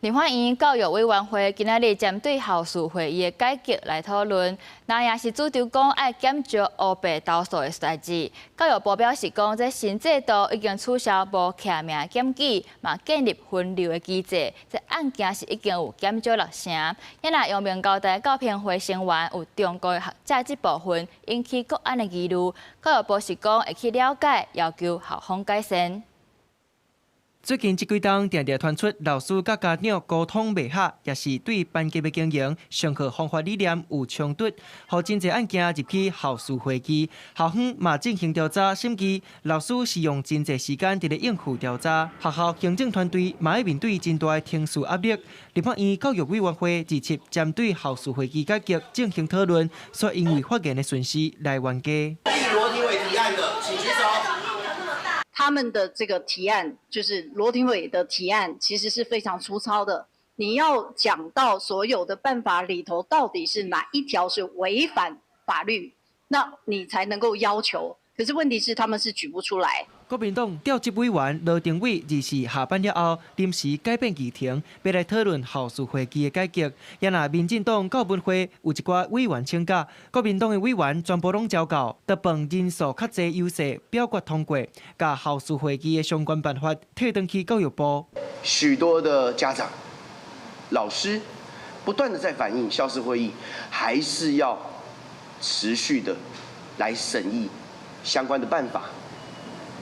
立法院教育委員會今仔日針對校事會議的改革來討論，那也是主張講愛減少烏白投訴的代誌。教育部表示講，這新制度已經取消無記名檢舉，嘛建立分流的機制，這案件是已經有減少六成。也若陽明交大教評會成員有中國學者這部分引起國安的疑慮，教育部是講會去了解，要求校方改善。最近這幾冬，定定傳出老師佮家長溝通袂合，抑是對班級的經營、上課方法理念有衝突，予真濟案件入去校事會議，校方嘛進行調查審議，老師是用真濟時間佇咧應付調查，學校行政團隊嘛愛面對真大的情緒壓力。立法院教育委員會二七針對校事會議改革進行討論，煞因為發言的順序來冤家。羅廷偉提案的，請舉手。他們的這個提案，就是羅廷偉的提案，其實是非常粗糙的。你要講到所有的辦法裡頭，到底是哪一條是違反法律，那你才能夠要求。可是問題是，他們是舉不出來。國民黨調職委員羅廷偉二四下班了後，臨時改變議程，欲來討論校事會議的改革。也若民進黨教文會有一寡委員請假，國民黨的委員全部攏招到，得憑人數較濟優勢表決通過，共校事會議的相關辦法退轉去教育部。許多的家長、老師不斷的在反映，校事會議還是要持續的來審議相關的辦法。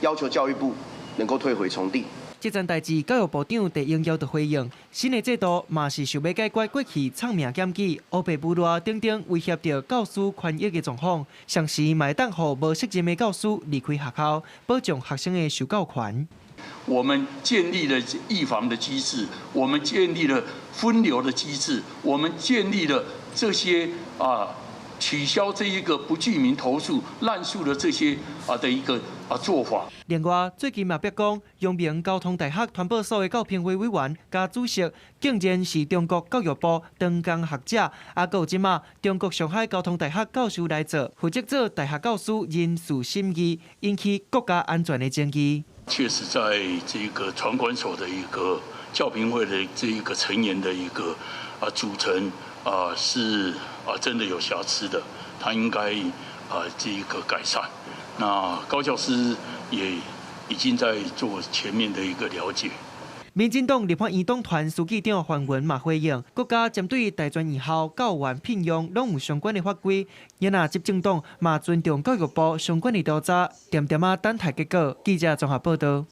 要求教育部能夠退回重訂。這件代誌，教育部長鄭英耀就回應，新的制度嘛是想欲解決過去藏名檢舉、烏白舞亂等等威脅著教師權益的狀況，同時嘛會當予無責任的教師離開學校，保障學生的受教權。我們建立了預防的機制，我們建立了分流的機制，我們建立了這些取消這一個不具名投訴濫訴的這些的一個做法。另外，最近嘛曝光，陽明交通大學傳播所的教評會委員佮主席，竟然是中國教育部長江學者，閣有這馬中國上海交通大學教授來做，負責做大學教師人事審議，引起國家安全的爭議。確實，在這個傳管所的一個教評會的這一個成員的一個組成是真的有瑕疵的，他應該這一個改善。那高教司也已經在做全面的一個了解。民進黨立法院黨團書記長范雲嘛回應，國家針對大專院校教員聘用攏有相關的法規，也若執政黨嘛尊重教育部相關的調查，恬恬仔等待結果。記者綜合報道。